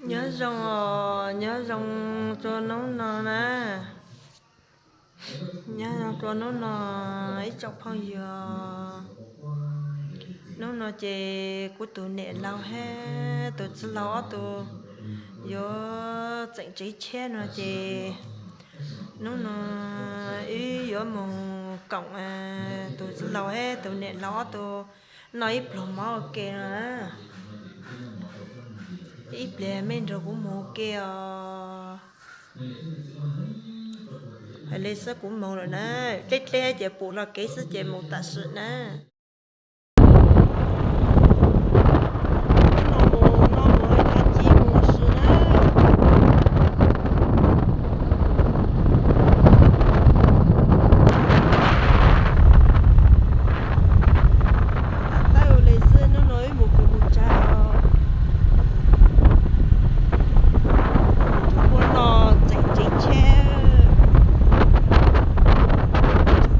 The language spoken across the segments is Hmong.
Nyob zoo os, nyob zoo rua hnub no na. Nyob zoo rua hnub no ib tsoom phooj ywg. Hnub no ces kuv tus niam laus hab tus txiv laus ob tug yuav tseem tsev tshiab no ces hnub no wb yuav moog koom tus txiv laus hab tus niam laus ob tug noj ib pluag mov ua ke no. Ib pliag mej nrug kuv moog ua ke os. Hais le xwb kuv moog lawm na, dleb dleb ces pum hlo kev xwb ces moog tam sim na. Tam tau le xwb, hnub no wb mus kws mus tsag os. Ua no tseem tsev tshiab.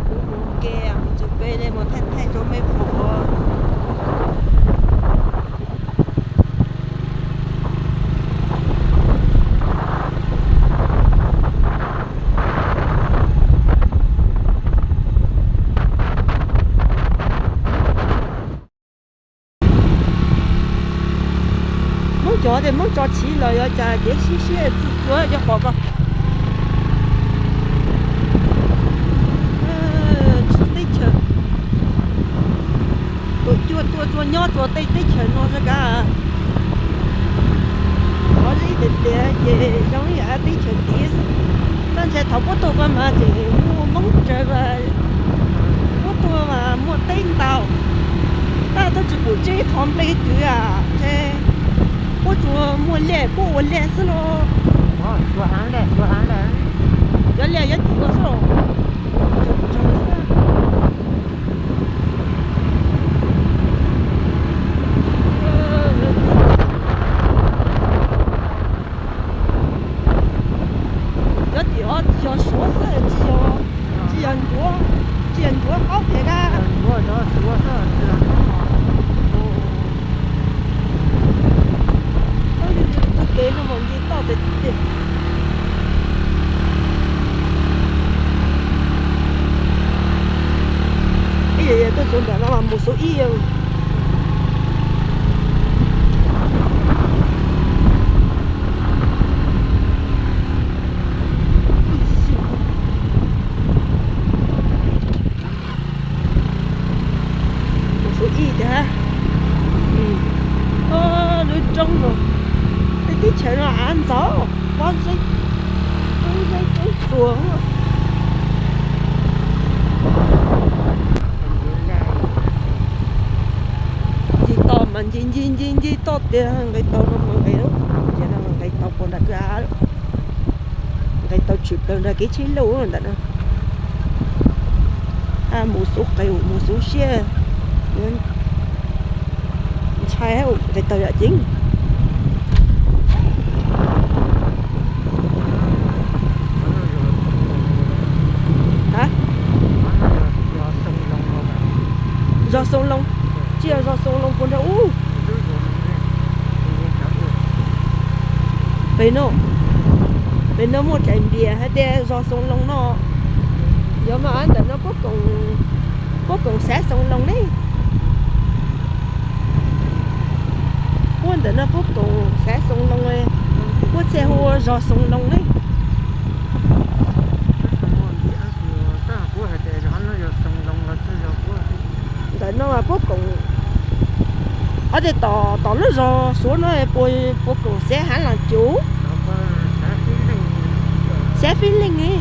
Kuv mus ke mus txug peb le mus thaij thaij rua mej pum ua. Moob cov tes Moob tso chiv los yog cas kev sib sib txwv txuav cov qhov ko. Teb chaws, tuaj cuaj tuaj tuaj nyob rua tej teb chaws no xwb kav. Qhov ib tiag tiag ces zoo ib yam teb chaws tid xwb. Tab ntshai thaum puab tuaj ko mas tseem muaj Moob tsawg, puab tuaj mas muaj teb ntau. Tab tab tsi pum tsib qhov nplej twg a, ntshe puab tsuas muaj liaj puab ua liaj xwb los. Cov liaj yuav tim ua xwb los. Cov tim o tsis yog Suav xwb, tsis yog, tsis yog Ncuav, tsis yog Ncuav qaub pem kab. Txuj kev no mas nce toj tes tes. Ib yam tuaj tsuav ntawm no mas mus xuv ib. Mus xuv ib tiag. Lub roob no, tej teb chaws no av ntxaus, pob zeb, pob zeb pob tsuas. Nce toj mas nce nce nce nce toj tiag, nqes tau no mas nqes, nqes tau puag nram kwj ha, nqes tau tshwm plaws nram kev tsheb lauj ntawm no. Mus xuv qe mus xuv siab, ntshai nqes tau yam ceeb. Zos Xoo Loo, tsis yog zos Xoo Loo puag nrag ub. Pem no, pem no muaj dlaim npias hais tias zos Xoo Loo no. Yog mas ntawm no puab koom xav Xoo Loo ne. Puab ntawm no puab koom xav Xoo Loo, puab txhaj hu ua zos Xoo Loo ne. Ntawm no mas puab koom, ob tej tom tom lub zos Suav no puab koom xav Hav Las Cuv, xav Fib Leej.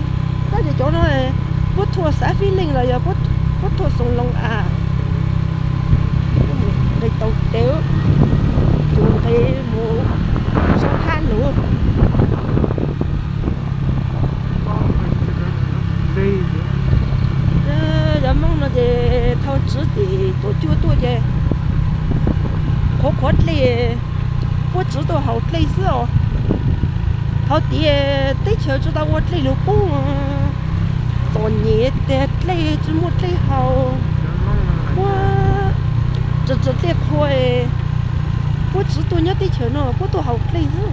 Tab sis cov no puab thuaj xav Fib Leej los yog puab thuaj Xoo Loo a. Nqes tau tes, cuv nqes mus sab thab lug. Cov Moob no ces thau tsiv tim tuam cuaj tuaj ces qhuav qhuav dlej, puab tsiv tuaj haus dlej xwb os. Thaum tiav teb chaws tsis tau ua dlej lug pub, txom nyem tias dlej tsis muaj dlej haus, puab tsis tsis dlej qhua, puab tsiv tuaj nyob teb chaws no puab tuaj haus dlej xwb.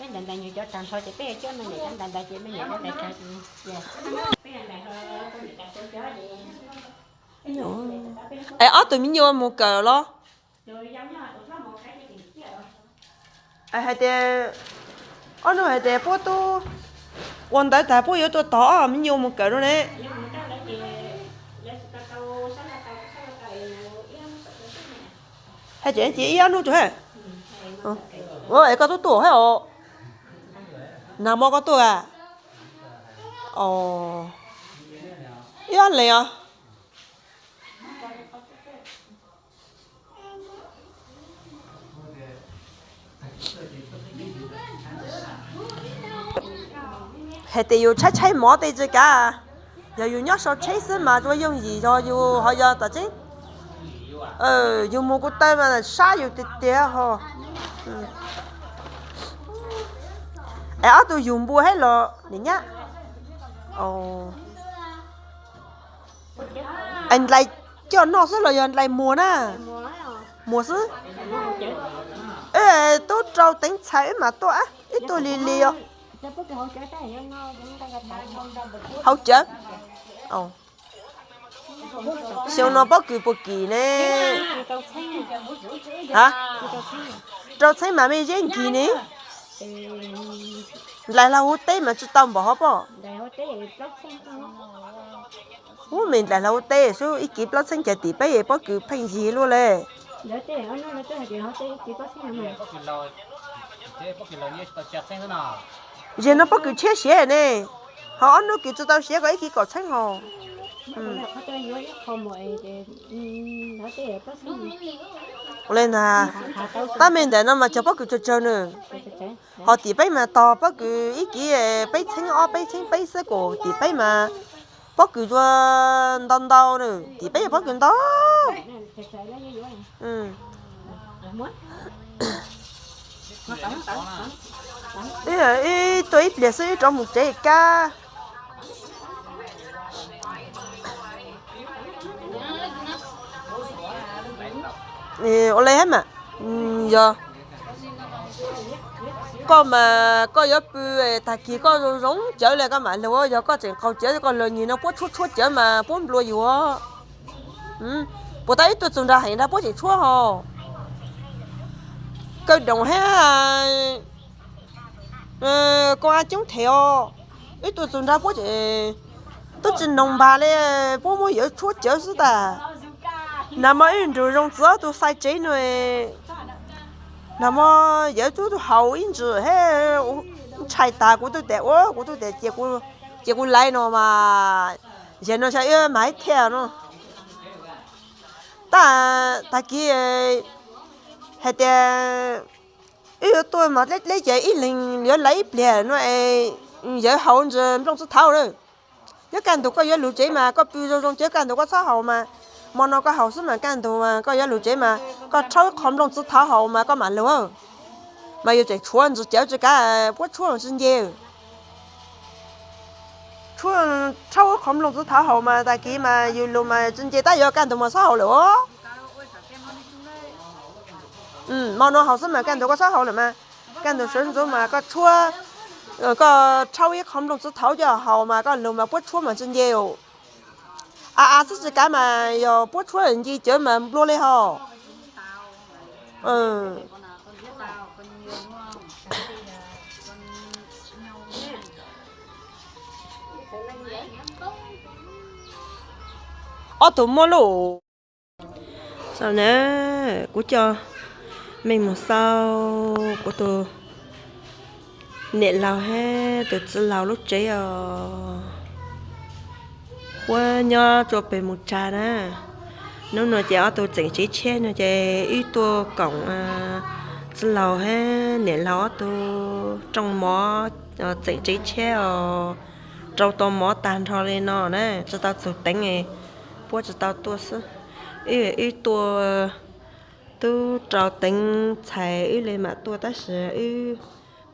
Es ob tug me nyuam mus kawm los? Hais tias, ob nug hais tias puab tub ua ntawv tag puab yuav tuaj tog ob me nyuam mus kawm no ne. Hais tias ib ob nub rua, es koj tub tuaj hab os? Nag mo koj tuaj a? Ib ob leeg os. Hais tias yus tshaib tshaib mov tej tsi kav, yog yus nyob sau tsheb xwb mas tsuas yooj yim, yog yus ho yog tom tseeb, yus mus kuv taw mas sab yus tiag tiag ho. Es ob tug yug npua hab los nim nyab? Es nplais coj noj xwb los yog nplais muag na? Muag xwb. Tub rau teev txhais wb mam tuaj, wb tuaj lig lig os. Hauv cawv. Xyoo no pob kws puas kim ne? Rau txheeb mas mej zeb nkig ne. Nplais hla huv teb mas tsi tau npaum hov pob. Ub, mej nplais hla huv teb xwb ib kiv plaub txheeb, cas tim peb pob kws pheej yig luaj le. Zem no pob kws tshiab siav ne, ho ob nub kws tsi tau siav kom ib kiv kaum txheeb hos. Ua le ntag, tab mej ntawm no mas cog pob kws tsawg tsawg nws. Ho tim peb mas tog pob kws ib kiv peb txheeb ob peb txheeb peb xwb, kuas tim peb mas pob kws yuav ntau ntau nws, tim peb pob kws ntau. Wb tuaj ib pliag xwb wb rov mus tsev kab. Ua le hab mas, yog koj mas koj yuav pw tag kis koj zoo zoo cawv le koj mam lug, yog koj tseem qaug cawv koj lug nyem no puab tshuab tshuab cawv mas puab nplua yus. Puas tab wb tuaj txug nrag heev nrag puab tseem tshuab hos. Kaw doom hab koj coob them os. Wb tuaj txug nrag puab tseem tub tsi noog npag le, puab muab yawv tshuab cawv xwb tas. Nag mo wb nrug zoo txiv ob tug xais tsev no, nag mo yawv tshuab tug haus ib ntsis hab ntshai tas kuv tub tas ua kuv tub tas cia kuv laiv no mas, yam no xyov wb mag ib thiaj no. Tab tag kis hais tias wb yuav tuaj mas dleb dleb ces ib leeg yuav laiv ib pliag no es yawv haus ntsis nplooj txiv thaud lawm. Nyob kaj ntug koj yuav lug tsev mas koj pw zoo zoo cawv kaj ntug koj txhob haus mas, mo no koj haus xwb mas kaj ntug mas koj yuav lug tsev mas koj rhaub ib qho nplooj txiv thaud haus mas koj mam lug. Mas yus tseem tshuav ntsis cawv tsi kav puab tshuab tsi nce. Tshuab, rhaub ib qho nplooj txiv thaud haus mas tag kis mas yus lug mas tsi nce tab yuav kaj ntug mas txhob haus lawm os. Mo no haus xwb mas kaj ntug koj txhob haus lawm mas, kaj ntug sawv ntxuv mas koj tshuab, koj rhaub ib qho nplooj txiv thaud coj haus mas koj lug mas puab tshuab mas tsi nce. A a xwb tsi kav mas yog puab tshuab nce cawv mas nplua le hos. Ob tug muab lauj. Xaus na, kuv coj mej mus xauj kuv tus niam laus hab tus txiv laus lub tsev os. Puab nyob tsua peg mus tsa na. Nub nua ces ob tug txeem tsev tshiab no ces wb tuaj koom txiv laus hab niam laus ob tug rooj mov, txeem tsev tshiab os. Rau tau mov tag nrho li no na, tsi tau txug teev, puab tsi tau tuaj xwb. Wb, wb tuaj, tub rau teev txhais wb le mam tuaj tab sis wb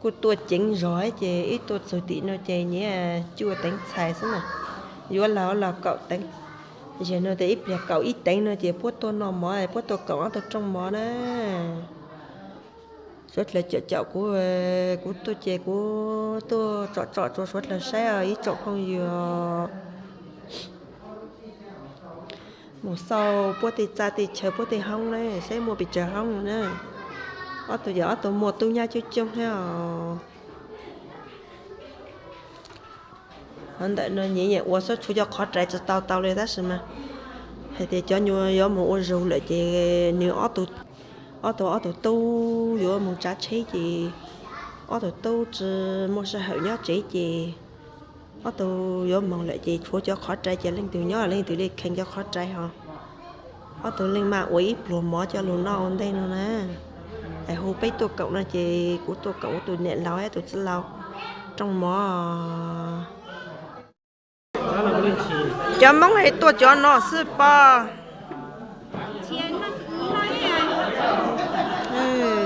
kuj tuaj ceev zog ces wb tuaj txug tim no ces nyiaj cuaj teev txhais xwb na. Yuav laug los kaum teev. Yog no tes ib pliag kaum ib teev no ces puab tuaj noj mov, puab tuaj koom ob tug rooj mov na. Suav dlawg caum caum kuv, kuv tuaj ces kuv tuaj tsom tsom rua suav dlawg saib os ib tsoom phooj ywg. Mus xauj puab tej txaj tej chaw puab tej hoob na saib muaj pes tsawg hoob no na. Ob tug yog ob tug muaj tub nyab coob coob thiab os. Qhov ntawm no nyias nyias ua xwb tshuav cov qhov rais tsis tau tau li tab sis mas hais tias cov nyuas yuav mus ua zug lawm ces nws ob tug ob tug tub yuav mus tsav tsheb ces ob tug tub tsis muaj sij hawm nyob tsev ces ob tug yuav moog lawm ces tshuav cov qhov rais ces leej twg nyob leej twg li kheev cov qhov rais ho. Ob tug leej maj ua ib pluag mov coj lug noj ua ntej no na. Es hu peb tuaj koom no ces kuv tuaj koom kuv tus niam laus thiab tus txiv laus rooj mov. Cov Hmoob es tuaj cov no xwb pob.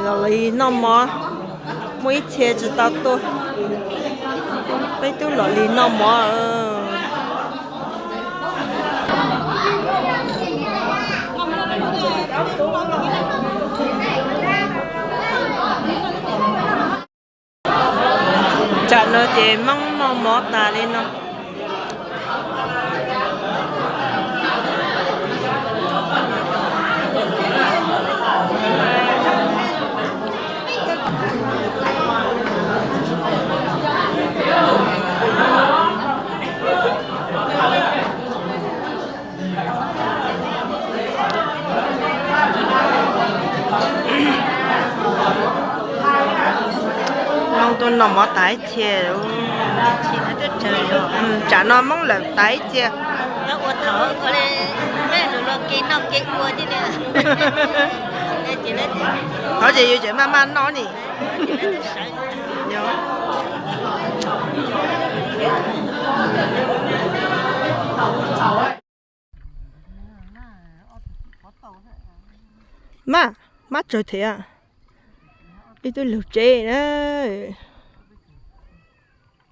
Los li noj mov, muaj ib txhia tsis tau tuaj, peb tub los li noj mov. Tsam no ces Hmoob noj mov tas li no. Hmoob tuaj noj mov tas ib txhia, tsam no Hmoob lawm tas ib txhia. Thov ces yus tseem maj maj noj ni. Maj, maj tsawg thiab. Ib tug lug tsev na,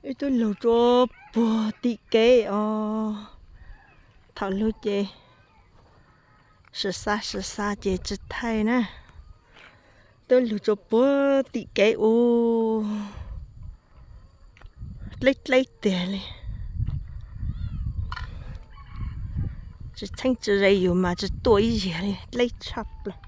ib tug lug rua puag tim kev os. Thaum lug ces sawv xa sawv xa ces tsis thaij na. Tub lug rua puag tim kev u, dleb dleb tiag li. Tsis txheeb tsis ze yus mas tsis tuaj ib zaug li, dleb tshaj plaws.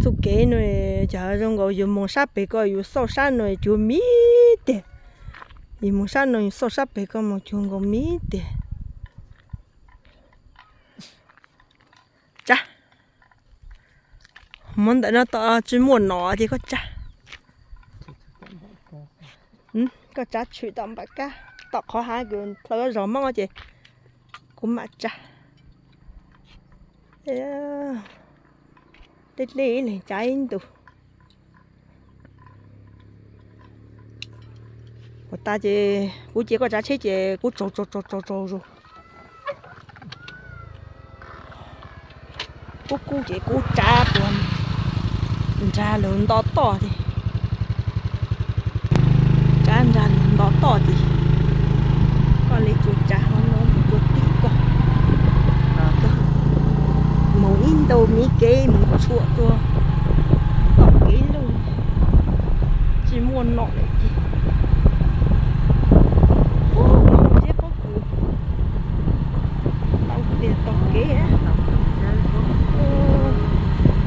Txuj kev no cas zoo nkaus yus moog sab peg ko yus xauj sab no cuag miv tiag. Yus moog sab no yus xauj sab peg ko moog cuag nkaus miv tiag. Tsa, muab ntawm no tom tsis muaj nom ces koj tsa. Koj tsa tshwm tom npam kab, tom qhov hav kws dlhau zog Hmoob ces kuv mam tsa. Dleb dleb ib leeg tsa ib ntus. Puas tas ces kuv cia koj tsav tsheb ces kuv tsaug tsaug tsaug tsaug tsaug zus. Kub kub ces kuv tsav puas nrag lug nto toj ces, tsav nrag lug nto toj ces koj li tsuas tsav hov no mus rua tim koj. Moog ib ntaug miv kev moog tshuam rua tom kev lug, tsis muaj nom lawm ces moog zeb pob kws tau tiag tau kev.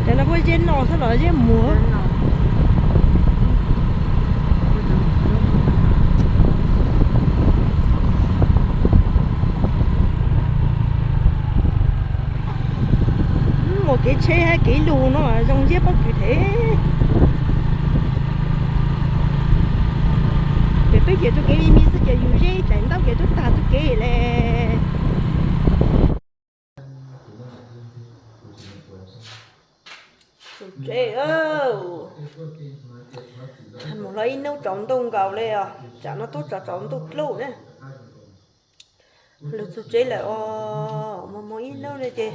Cov no puab zeb noj xwb los zeb muag. Muaj kev tsheb hab kev lug no zoo zeb pob kws thiab. Ces peb ces txuj kev me me xwb ces yus zeb daim ntaub ces twb tag txuj kev le. Txuj tsev, moog hlo ib nub tsaus ntuj nkaus le os, tsam no tub tsaus tsaus ntuj dlub na. Lug txug tsev lawm os, moog moog ib nub le ces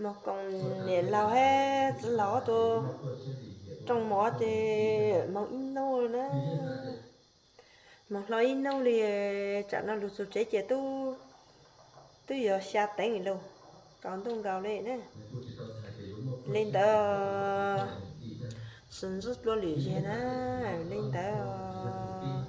moog koom niam laug hab txiv laug ob tug rooj mov ces moog ib nub na. Mus hlo ib hnub li, tsam no lug txug tsev ces twb yuav xya teev lawm, tsaus ntuj nkaus li na. Li ntawd, sim ntsuj dlua lwm zig na, li ntawd.